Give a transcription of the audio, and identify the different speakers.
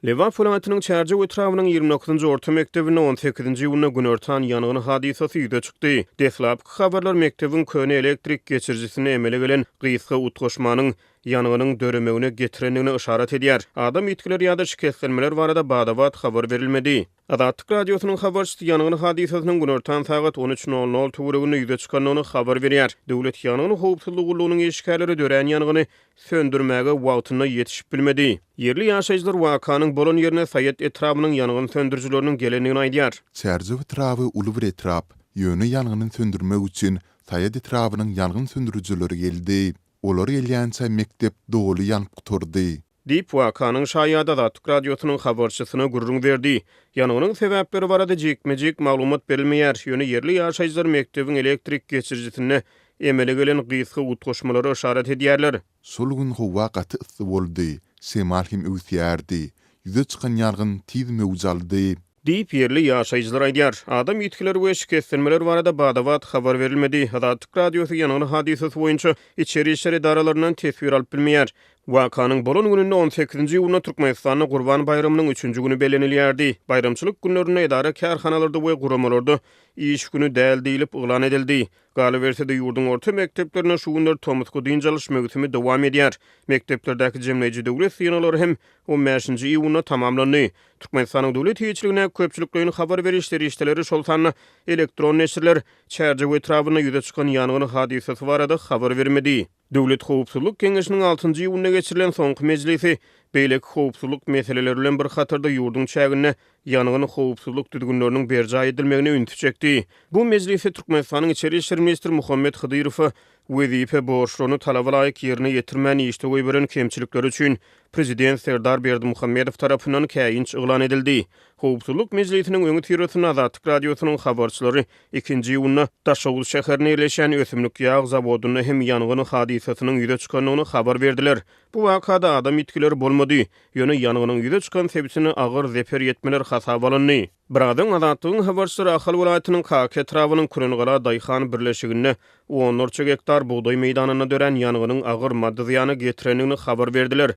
Speaker 1: Lebap welaýatynyň Çärjew etrabynyň 29-njy orta mekdebinde 18-nji iýunda günortan ýangyn hadysasy ýüze çykdy. Deslapky habarlar mekdebiň köne elektrik geçirijisinde emele gelen gysga utgaşmanyň ýangynyň döremegine getirendigine yşarat edýär. Adam ýitgileri ýa-da şikeslenmeler barada bada-bat habar berilmedi. Azatlyk Radiosynyň habarçysy ýangyn hadysasynyň günortan sagat on üç nol nol töwereginde ýüze çykandygyny habar berýär. Döwlet ýangyn howpsuzlygy gullugynyň işgärleri dörän ýangyny söndürmäge wagtynda ýetişip bilmedi. Ýerli ýaşaýjylar wakanyň bolan ýerine Saýat etrabynyň ýangyn söndürijileriniň gelendigini aýdýar.
Speaker 2: Çärjew etraby uly bir etrap. Ýöne ýangyny söndürmek üçin Saýat etrabynyň ýangyn söndürijileri geldi. Olar gelýänçä mekdep doly ýanyp gutardy.
Speaker 1: Diýip, wakanyň şaýady Azatlyk Radiosynyň habarçysyna gürrüň berdi. Ýangynyň sebäpleri barada jikme-jik maglumat berilmeýär, ýöne ýerli ýaşaýjylar mekdebiň elektrik geçirijisinde emele gelen gysga utgaşmalara yşarat edýärler.
Speaker 2: Şol gün howa gaty yssy boldy, şemal hem öwüsýärdi. Ýüze çykan ýangyn tiz möwç aldy.
Speaker 1: Diýip, ýerli ýaşaýjylar aýdýar. Adam ýitgileri we şikeslenmeler barada bada-bat habar berilmedi. Azatlyk Radiosy ýangyn hadysasy boýunça içeri işler edaralaryndan teswir alyp bilmeýär. Wakanyň bolan gününde, on sekizinji iýunda Türkmenistanda Gurban baýramynyň üçünji güni bellenilýärdi. Baýramçylyk günlerinde edara-kärhanalarda we guramalarda iş güni däl diýlip yglan edildi. Galyberse-de, ýurduň orta mekdeplerinde şu günler tomusky dynç alyş möwsümi dowam edýär. Mekdeplerdäki jemleýji döwlet synaglary hem on bäşinji iýunda tamamlandy. Türkmenistanyň döwlet eýeçiligindäki köpçülikleýin habar beriş serişdeleri, şol sanda elektron neşirler Çärjew etrabynda ýüze çykan ýangyn hadysasy barada habar bermedi. Döwlet howpsuzlyk geňeşiniň altynjy iýunda geçirilen soňky mejlisi beýleki howpsuzlyk meseleleri bilen bir hatarda ýurduň çäginde ýangyn howpsuzlyk düzgünleriniň berjaý edilmegine ünsi çekdi. Bu mejlisde Türkmenistanyň içeri işler ministri Muhammet Hydyrowa wezipe borçlaryny talaba laýyk ýerine ýetirmän işde goýberen kemçilikleri üçin prezident Serdar Berdimuhamedow tarapyndan käýinç yglan edildi. Howpsuzlyk mejlisiniň öňüsyrasynda Azatlyk Radiosynyň habarçylary ikinji iýunda Daşoguz şäherinde ýerleşýän ösümlik ýag zawodynda hem ýangyn hadysasynyň ýüze çykandygyny habar berdiler. Bu wakada adam ýitgileri bolmady. Ýöne ýangynyň ýüze çykan sebitine agyr zeper ýetmeler hasaba alyndy. Biraz öň Azatlygyň habarçylary Ahal welaýatynyň Kaka etrabynyň Kürengala daýhan birleşiginde onlarça gektar bugdaý meýdanynda dörän ýangynyň agyr maddy zyýana getirendigini habar berdiler.